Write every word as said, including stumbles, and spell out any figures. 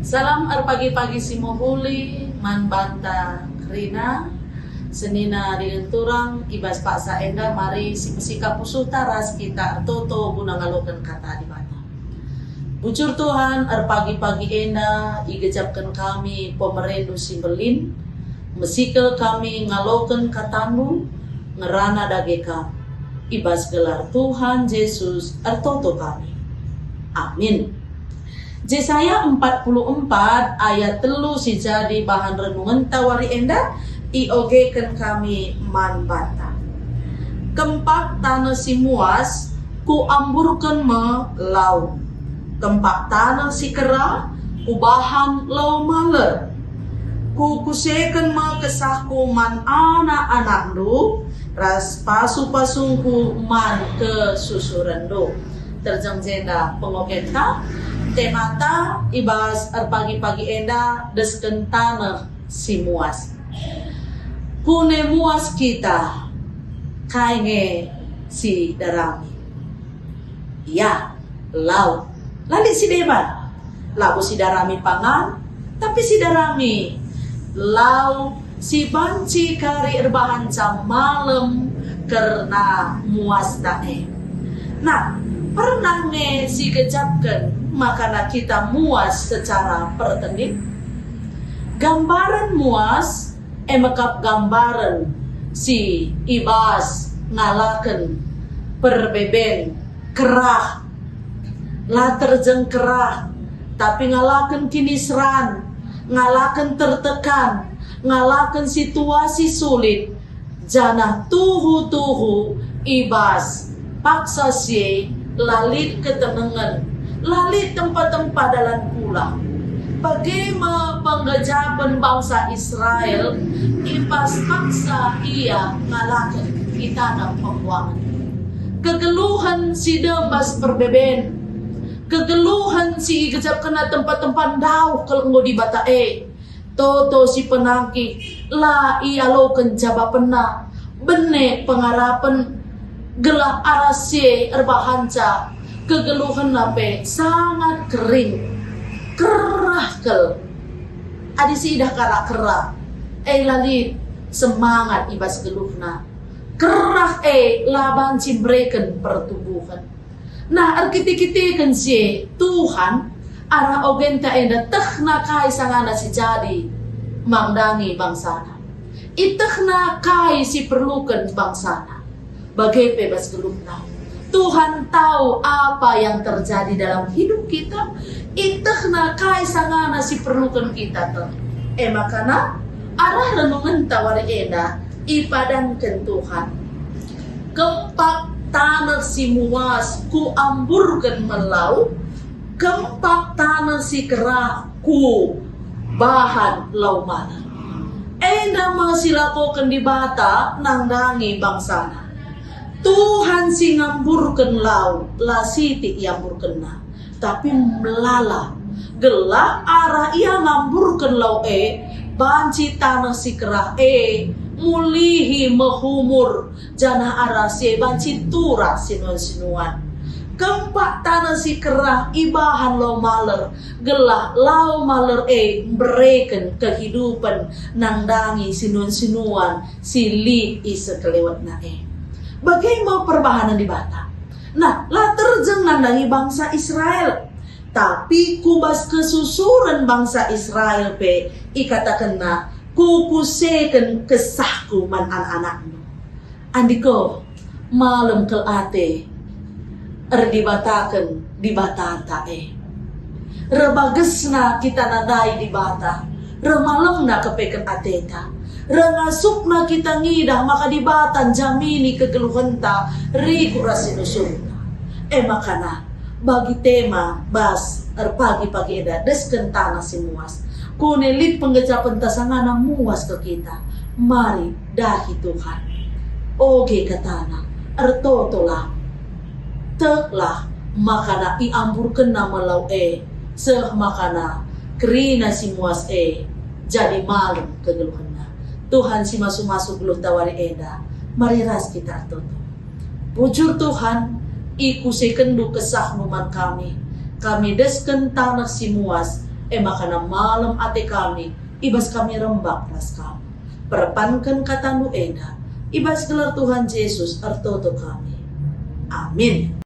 Salam erpagi-pagi si mehuli man banta kerina, senina dingen turang i bas paksa enda. Mari sipesikap pusuhta ras kita ertoto guna ngaloken Kata Dibata. Bujur Tuhan, erpagi-pagi enda igejapken kami pemereNdu si mbelin, mesikel kami ngaloken KataNdu, ngerana dage Kam. I bas gelar Tuhan Jesus ertoto kami. Amin. Jesaya empat puluh empat ayat telu si jadi bahan renungenta wari enda iogeken kami man banta. Kempak taneh si muas kuamburken me lau. Kempak taneh si kerah kubahan lau maler. Kukuseken me kesahku man anak-anakndu, ras pasu-pasungku man kesusurenndu. Terjeng jenda pengogenta, temata i bas erpagi-pagi enda desken taneh si muas. Kune muas kita, kai nge si darami? Ya, lau. La lit si deban. Labo si darami pangan, tapi si darami lau si banci kari erbahanca malem kerna muasta e. Nah, pernah nge si gejapken makana kita muas secara pertendin? Gambaren muas e me kap gambaren si i bas ngalaken perbeben, kerah, la terjeng kerah, tapi ngalaken kiniseran, ngalaken tertekan, ngalaken situasi sulit, janah tuhu-tuhu i bas paksa si e la lit ketenengen, la lit tempa-tempa dalan pulang. Bage me penggejapen bangsa Israel i bas paksa ia ngalaken i taneh pembuangen. Kegeluhen si dem bas perbeben, kegeluhen si igejapkenna tempa-tempa ndauh kal enggo Dibata e, toto si penangkih la ialoken jabapenna, bene pengarapen, gelah arah si e erbahanca kegeluhenna pe sangat kering, kerah kal. Adi siidah kalak kerah, e la lit semangat i bas geluhna. Kerah e la banci mbereken pertumbuhen. Nah, erkite-kiteken si e, Tuhan, arah ogenta enda tehna kai sangana si jadi mandangi bangsaNa. Itehna kai si perluken bangsaNa. Bage pe bas geluhna. Tuhan tahu apa yang terjadi dalam hidup kita, itehna kai sangana si perluken kita teh. E makana, arah renungenta wari enda ipadanken Tuhan. Kempak taneh si muas kuamburken me lau, kempak taneh si kerah kubahan lau maler. Enda me si lakoken Dibata nandangi bangsaNa. Tuhan si ngamburken lau, la sitik iamburkenNa, tapi melala, gelah arah Ia ngamburken lau e, banci taneh si kerah e mulihi mehumur, janah arah si e banci turah sinuan-sinuan. Kempak taneh si kerah ibahan lau maler, gelah lau maler e mbereken kehidupen nandangi sinuan-sinuan si lit i sekelewetna e. Bage me perbahanen Dibata. Nah, la terjeng nandangi bangsa Israel, tapi ku bas kesusuren bangsa Israel pe ikatakenNa, "Kukuseken kesahKu man anak-anakndu." Andiko, malem kal ate erdibataken Dibatanta e. Reh bagesna kita nadai Dibata, reh malemna kepeken ateta, reh ngasupna kita ngidah maka Dibata njamini kegeluhenta rikut ras sinusurna. E makana, bagi tema bas erpagi-pagi enda desken taneh si muas. Kune lit penggejapenta sangana muas kal kita. Mari dahi Tuhan. Oge katana, ertotolah, teklah, makana iamburkenna me lau e, seh makana kerina si muas e jadi malem kegeluhenna. Tuhan si masu-masu geluhta wari enda, mari ras kita ertoto. Bujur Tuhan, ikusekenndu kesahNdu man kami. Kami desken taneh si muas, E maka malem ate kami i bas kami rembak ras Kam. Perpanken kataNdu enda, i bas gelar Tuhan Jesus ertoto kami. Amin.